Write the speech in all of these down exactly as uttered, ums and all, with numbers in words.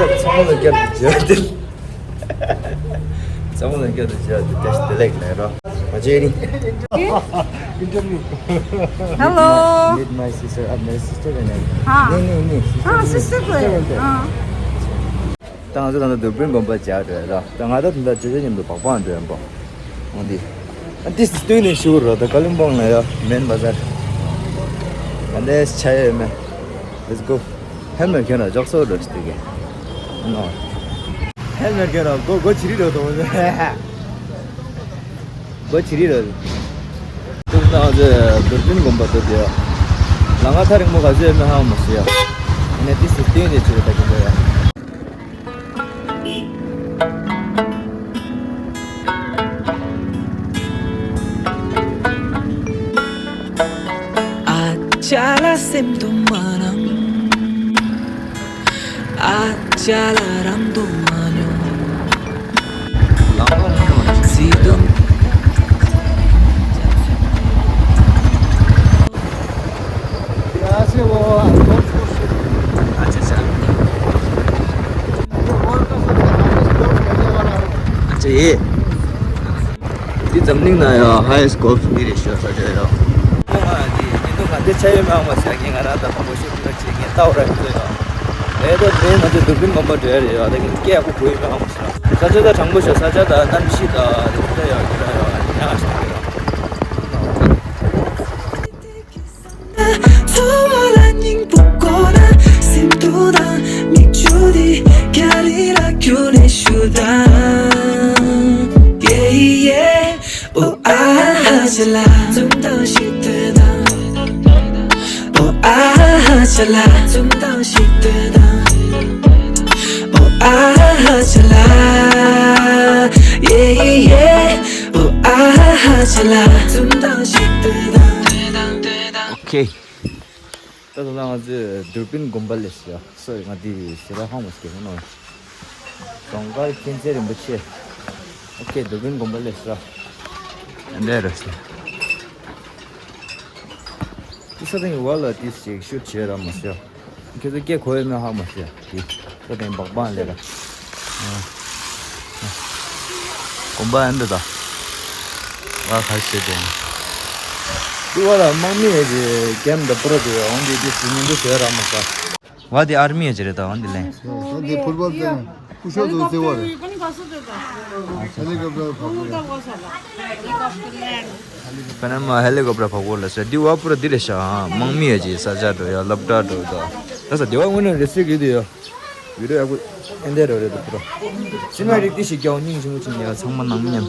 ཚང་མ་ལ་སྐྱབས་དེ་བྱས་ཏེ། ཚང་མ་ལ་སྐྱབས་དེ་བྱས་ཏེ་བཀྲ་ཤིས་བདེ་ལེགས་ལབ་རོགས། མ་བྱས་ནི། Hello. Meet my sister. Uh, my sister and I. ها. ནི་ནི་ནི། ها، sister. Sister. ها. ད་ང་ཚོ་ད་ལྟ་དུར་བིན་དགོན་པ་མཇལ་འགྲོ་ཡ་ར། ད་ང་ད་ད་ལྟ་ཇོ་ཇོ་མཉམ་དུ་བག་བག་འགྲོ་ཡ་ཡིན་པ། འོ་འདི། ཨ་ཏིས་སྟོན་ནས་ཞུ་རོགས། ད་ཀ་ལིམ་པོང་ལ་ཡ་མེན་བ་ཟར། ཨ་ནེ་ཆ་ཡོད་མེ། Let's go. ཧེལ་མེ་ཁྱོད་ན་འཇོག་སོ་རོ་ཤི་དེ་གེ། ནོ། ཧེལ་མེ་ཁྱོད་ན་གོ་གོ་ཅི་རི་རོ་དོ། གོ་ཅི་རི་རོ། ཏུག་ན་ཨ་ཟེ་དུར་བིན་དགོན་པ་དུ་དེ། ལ་ང་ཐ་རིང་མོ་ག་ཟེ་མེ་ཧ་མ་སི་ཡ། ཨ་ནེ་ཏིས་སྟོན་ནས་ཅི་རེ་ད་གི་ཡ། ཨ་ཅག་ལ་སེམས་དུ་མ་རང་། ཨ་ཅག་ལ་རང་དུ་མ་མྱོང་། ལང་ལོང་མི་འགྲོ་ན་སི་དུ། ཨ་ཅེ་ཨ་ཅེ་ཡེ། འདི་འཛམ་གླིང་ན་ཡང་highest golf འདི་རེད་ཤག་ས་ཆ་ཡང་། ཨ་འདི་ཉིན་ཐོ་ག་འདི་ཆ་ཡོད་མེད་མ་ཤེས། ངས་ང་རང་ད་མང་པོ་ཤོད་ཐུབ་ན་ཅིག་ངས་ལྟ་བ་ར་ཡོད་ཡོད། རེད་དོ། དེ་ང་ཚོ་དུར་བིན་དགོན་པ་འགྲོ་ཡ་རེད་ཡ། ད་ངས་སྐད་ཡག་པོ་གོ་ཡོད་མེད་མ་ཤེས། ས་ཆ་ད་དྲང་པོ་ཤག་ས་ཆ་ད་གནམ་གཤིས་ད་དེ་ད་ཡ་དེ་ད་ཡ་ཉག་ཤག་རེད་ཡ། ཚོར་བ་ལ་སྙིང་པོ་དགོས་ན། སེམས་སྡུག་དང་མིག་ཆུ་དེ་རྒྱ་རི་ལ་བསྐྱུར་ནས་ཞུ་དང་། Yeah, yeah. ཨོ་ཨ་ཧ་ཅ་ལ། འཛུམ་མདངས་ཤིག་སྟོན་དང་། ཨོ་ཨ་ཧ་ཅ་ལ། འཛུམ་མདངས་ཤིག་སྟོན་དང་། ཨོ་ཨ་ཧ་ཅ་ལ། Yeah, yeah. ཨོ་ཨ་ཧ་ཅ་ལ། འཛུམ་མདངས་ཤིག་སྟོན་དང་། Okay. ད་ད་ང་ཚོས་དུར་བིན་དགོན་པ་ལས་ཤག་སོ་ང་དེ་ཞེ་དྲག་ཧང་མ་སྐྱེ་མོ་ནོ། དུང་དཀར་མཁྱེན་བརྩེ་རིན་པོ་ཆེ། Okay, དུར་བིན་དགོན་པ་ལས་ཤག་འདི་རེད་ཤག་འདི་ས་སྟེང་གི་བ་ལ་དེ་ཞིག་ཤུ་བྱེད་ར་མ་ཤག་ཁྱེད་ཚོ་སྐད་གོ་ཡོད་མེད་ཧ་མ་ཤག་འདི་ས་སྟེང་སྦག་སྦག་ལས་ར། དགོན་པ་ཨ་འདི་ད། ང་ག་རེ་བྱེད་དེ། འདི་བ་ལ་དམག་མི་ཡོད་ཀྱི་གེམ་ད་པུ་རོ་དེ་འོང་དེ་དེ་སུ་ཉིན་དུ་ཟེར་ར་མ་ཤག་བ་དེ་ཨར་མི་ཡོད་ཀྱི་རེད་ད་འོང་དེ་ལེན། འདི་ཕུར་བལ་དང་སྐུ་ཞབས་ཚོ་བརྩེ་བ་རེད། ཧེ་ལི་ཀོབ་ཊར་ཕབ་དགོས། ཕ་ན་མ་ཧེ་ལི་ཀོབ་ཊར་ཕབ་དགོས་ལ་ཟེར། འདི་བ་པུ་ར་འདི་རེད་ཤག་དམག་མི་ཡོད་ཀྱི་ས་ཆ་འགྲོ་ཡ་སློབ་གྲྭ་འགྲོ་ད། ད་ས་དེ་བ་དངོས་གནས་རེ་སི་གི་དེ་ཡ། བི་ཌི་ཡོ་ཡག་པོ་ཨེ་འདྲ་རོ་རེད་འདུག་པུ་རོ། སེམས་ཡག་རིགས་དེ་ཞིག་རྒྱག་སྙིང་རྗེ་མོ་ཅིག་ཡ། ཚང་མ་ནང་མི་མཉམ།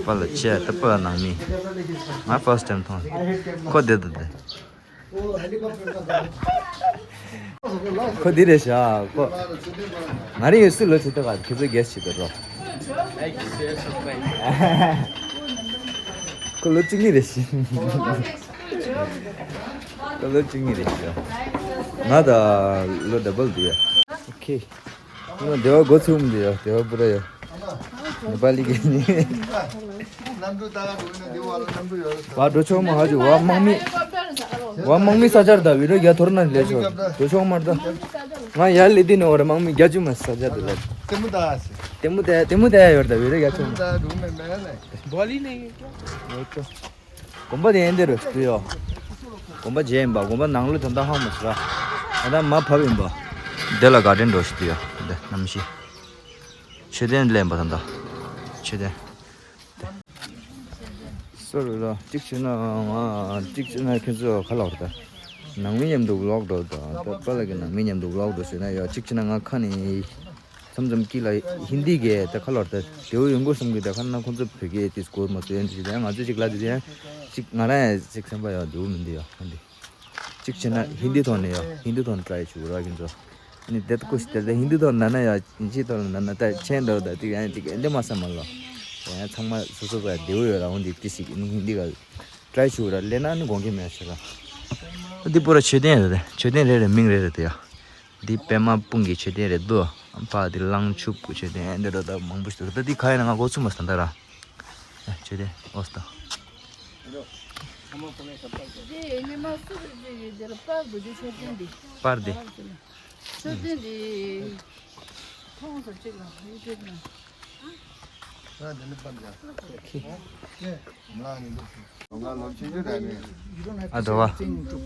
པ་ལ་ཆེ་ད་པ་ནང་མི། ང་first time མཐོང་། ཁོ་བསྡད་འདུག་སྟེ། ཁོ་འདི་རེད་ཤག་ཁོ། ང་རང་ཡོད་སྲིད་ལོ་ཆེ་ཏོ་ག་ཁྱེད་ཚོ་གེ་སི་བྱེད་དོ་རོ། ཁོ་ལོ་གཅིག་གཉིས་རེད་ཤག་ཁོ་ལོ་གཅིག་གཉིས་རེད་ཤག་ང་ད་ལོ་double འདི་ཡ། Okay. ང་སྡེ་བ་འགོ་ཚུགས་འདི་ཡ། སྡེ་བ་པུ་ར་ཡ། ནེ་པ་ལི་གི་ནི། བ་འགྲོ་ཆོག་མ་ཧ་ཅུ་བ་དམག་མི། བ་དམག་མི་ས་ཆར་ད་བི་རོ་རྒྱ་ཐོར་ན་ལས་ཆོག་འགྲོ་ཆོག་མར་ད། ང་ཡར་ལི་དི་ནི་འོ་ར་དམག་མི་རྒྱ་ཆུ་མ་ས་ཆར་ད་ལ། དེ་མོ་ད་ཡ་སི། དེ་མོ་ད་དེ་མོ་ད་ཡ་ཡོར་ད་བི་རོ་རྒྱ་ཆུ་མ། དགོན་པ་དེ་ཨེ་འདི་རུ་སུ་ཡོ། དགོན་པ་མཇལ་ཡིན་པ། དགོན་པ་ནང་ལོ་ད་ལྟ་ཧང་མ་སི་ར། ད་ལྟ་མ་བབས་ཡིན་པ། དེ་ལ་ག་དྲན་འགྲོ་ཤི་དུ་ཡོ། འདི་གནམ་གཤིས། མཆོད་རྟེན་ལེན་པ་ད་ལྟ། མཆོད་རྟེན། སོ་རུ་ལ་གཅིག་བྱས་ན་ང་གཅིག་བྱས་ན་ཁྱེད་ཚོ་ག་ལ་བར་ད། ནང་མི་མཉམ་དུ་vlog འགྲོ་ད། ད་པ་ལ་གི་ནང་མི་མཉམ་དུ་vlog འགྲོ་ཟེར་ན་ཡོ། གཅིག་བྱས་ན་ང་ཁ་ནས། མཚམས་མཚམས་ཀྱི་ལ་ཧིན་དི་གི་ད་ཁ་ལོར་ད་དེའུ་ཡོང་གོ་བསམ་གི། ད་ཁ་ན་ཁོང་ཚོ་བོད་སྐད་དེ་སྐོར་མ་སོ་ཡན་དེ་ང་ཚོ་ཅིག་ལ་དེ་ཡང་ཅིག་ང་རང་ཡང་ཅིག་སེམས་པ་ཡང་དེའུ་མི་འདི་ཡང་ཧིན་དི་ཅིག་བྱས་ན་ཧིན་དི་ཐོག་ནས་ཡང་ཧིན་དི་ཐོག་ནས་try བྱུག་ར་ཁྱེད་ཚོ། ནི་དེ་ཀོ་ཤི་དེ་ད་ཧིན་དི་ཐོག་ན་ན་ཡང་ཨིན་ཇི་ཐོག་ན་ན་ད་ཆེན་འདྲ་ད་ཅིག་ཡང་ཅིག་ཨེ་འདི་མ་བསམ་མ་ལོ། ཡང་ཚང་མ་སོ་སོ་བ་དེའུ་ཡོད་ར་འོང་དེ་ཏི་ཞིག་ནི་ཧིན་དི་ག་try བྱུག་ར་ལས་ན་ནི་དགོངས་ཀྱི་མེད་ཤི་ར། འདི་པོ་ར་མཆོད་རྟེན་རེད། མཆོད་རྟེན་རེ་རེ་མིང་རེ་རེ་དེ་ཡ། འདི་པདྨ་སྤུངས་ཀྱི་མཆོད་རྟེན་རེད་འདུག་ཕ་འདི་གླང་ཕྱུག་གི་མཆོད་རྟེན་འདི་འདྲ་ད་མང་པོ་ཞིག་འདུག་ད་འདི་ག་ཡིན་ན་ང་གོ་ཚུགས་མ་སོང་ད་ར། ཨ་མཆོད་རྟེན་ཨོ་སྟ། པར་འདི། ཚོད་ལྡན་འདི་མཐོང་སོང་གཅིག་ལ་ཡུ་ཊུབ་ནང་། ཨ་འདི་ནི་པར་འཇགས། ཨོ་ཁེ། ང་ནི་འདུག་ང་ལོ་ཆུང་ཆུང་རེད་ནི། ཨ་དོ་ག་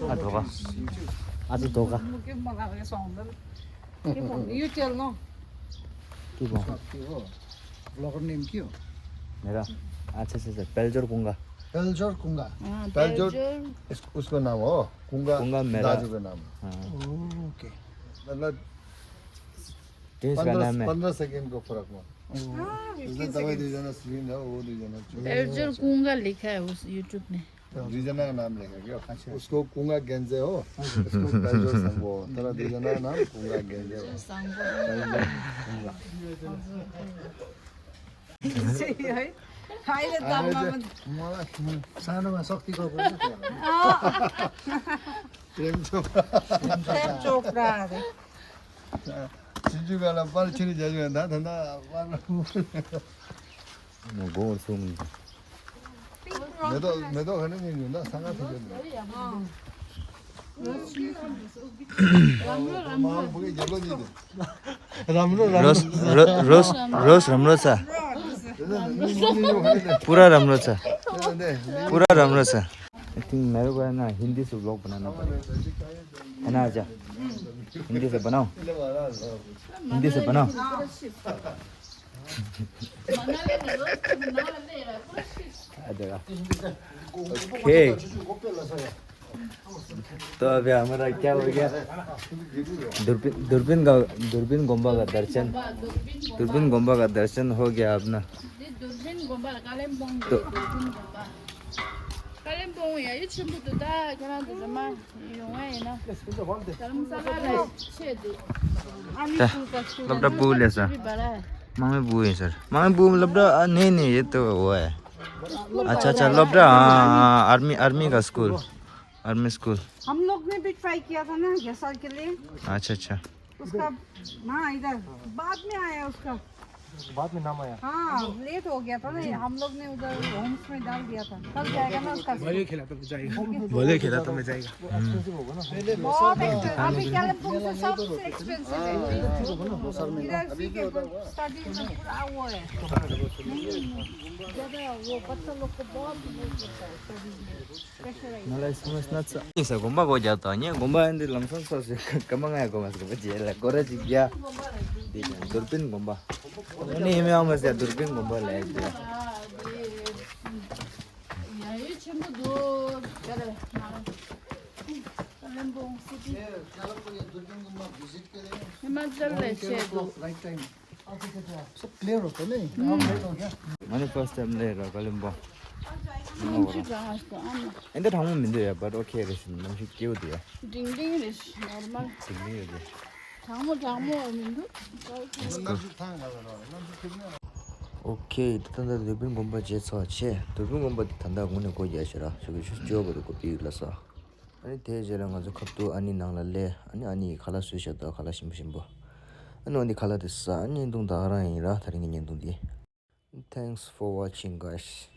ཨ་དོ་ག་ཨ་ཙི་དོ་ག་མུ་གེ་མ་ལ་རེ་སོང་ལ། ཀི་བོང་ཡུ་ཅལ་ནོ། ཀི་བོང་། blogger name क्यों? मेरा? अच्छा, अच्छा, अच्छा, पेलजोर कुंगा। पेलजोर कुंगा। हाँ, पेलजोर। पेलजोर। इस, उसको नाम हो, कुंगा कुंगा मेरा। दाजू का नाम है। हाँ। ओके। मतलब, तेईस का पन्द्रह, नाम है। पन्द्रह सेकंड को फर्क में। हाँ, उसने तवे दो जना स्क्रीन है, वो दो जना चुप। पेलजोर कुंगा लिखा है उस यूट्यूब में। रिजना का नाम लेंगे क्या? अच्छा। उसको कुंगा गेंजे हो, इसको पेलजोर संगो। तेरा रिजना का नाम कुंगा गेंजे हो। संगो। पेलजोर कुंगा। है। खाइले दाममा। मलाई सानोमा शक्तिको प्रेम चोपडा। प्रेम चोपडा अरे। चिजु बेला पर छिरी जाजु भन्दा धन्दा। म गोबर सुम। मेरो मेरो खाने नि हुँदा सँग थियो। राम्रो राम्रो। रोस रोस रोस राम्रो छ। पुरा राम्रो छ। पुरा राम्रो छ। आई थिंक मेरे को है ना हिंदी से व्लॉग बनाना पड़ेगा। है ना? अच्छा, हिंदी से बनाओ। हिंदी से बनाओ। आ जाएगा। ओके। तो अभी हमारा क्या हो गया? दूरबीन दूरबीन का दूरबीन गोम्बा का दर्शन। दूरबीन गोम्बा का दर्शन हो गया अपना। दूरबीन गोम्बा कालिम्पोङ। तो कालिम्पोङ या यो छिम्बु त दा केना त जम्मा यो वै न। धर्मशाला ले छे दे। ता लबडा बु ले सा। मामे बु है सर। मामे बु लबडा नहीं नहीं ये तो वो है। अच्छा अच्छा लबडा। हाँ हाँ आर्मी आर्मी का स्कूल। Army school. हम लोग ने भी ट्राई किया था ना ये साल के लिए। अच्छा अच्छा। उसका हाँ इधर बाद में आया उसका। बाद में नाम आया। हाँ लेट हो गया था ना ये हम लोग ने उधर होम्स में डाल दिया था। कल जाएगा ना उसका। भले खेला तो जाएगा। भले खेला तो मैं जाएगा। बहुत एक्सपेंसिव। अभी कालिम्पोङ से सबसे एक्सपेंसिव है। इधर सी के स्टडीज में पूरा वो है। नहीं ज्यादा वो बच्चा लोग को बहुत वो करता है स्टडीज में। मलाई समझ न छ। नि स गोम्बा को जाता नि गोम्बा एंड लमसम स से कम गा गोम्बा से बजे ला गोरा जी गया। दे दूरबीन गोम्बा। नि मे आम से दूरबीन गोम्बा ले। या ये छिम्बु दो करे। कालिम्पोङ सिटी। हिमाचल ले छे दो। सब क्लियर होता नहीं। मैंने फर्स्ट टाइम ले रहा कालिम्पोङ। एंड थामो मिंदो या बट ओके रेस नमसी क्यों दिया? डिंग डिंग रेस नॉर्मल। डिंग डिंग रेस। थामो थामो मिंदो। ཨོ་ཁེ། ད་ལྟ་དུར་བིན་དགོན་པ་མཇལ་ཚར་བྱས། དུར་བིན་དགོན་པ་འདི་ད་ལྟ་དངོས་གནས་སྒོ་རྒྱག་ཤག་ར། ཞོགས་ཀྱི་ཆུ་ཚོད་བཅུ་པ་དུ་སྒོ་ཕྱེ་ལ་ས། ཨ་ནི་དེའི་རྗེས་ལ་ང་ཚོ་ཁ་ཐུག་ཨ་ནི་ནང་ལ་སླེབས། ཨ་ནི་ཨ་ནི་ཡིས་ཁ་ལག་བཟོས་བཞག་འདུག་ཁ་ལག་ཞིམ་པོ་ཞིམ་པོ། ཨ་ནི་འོ་འདི་ཁ་ལག་དེ་ཟ། ཨ་ནི་བརྙན་ཐུང་ད་ག་རང་ཡིན་ར། ད་རིང་གི་བརྙན་ཐུང་འདི། Thanks for watching, guys.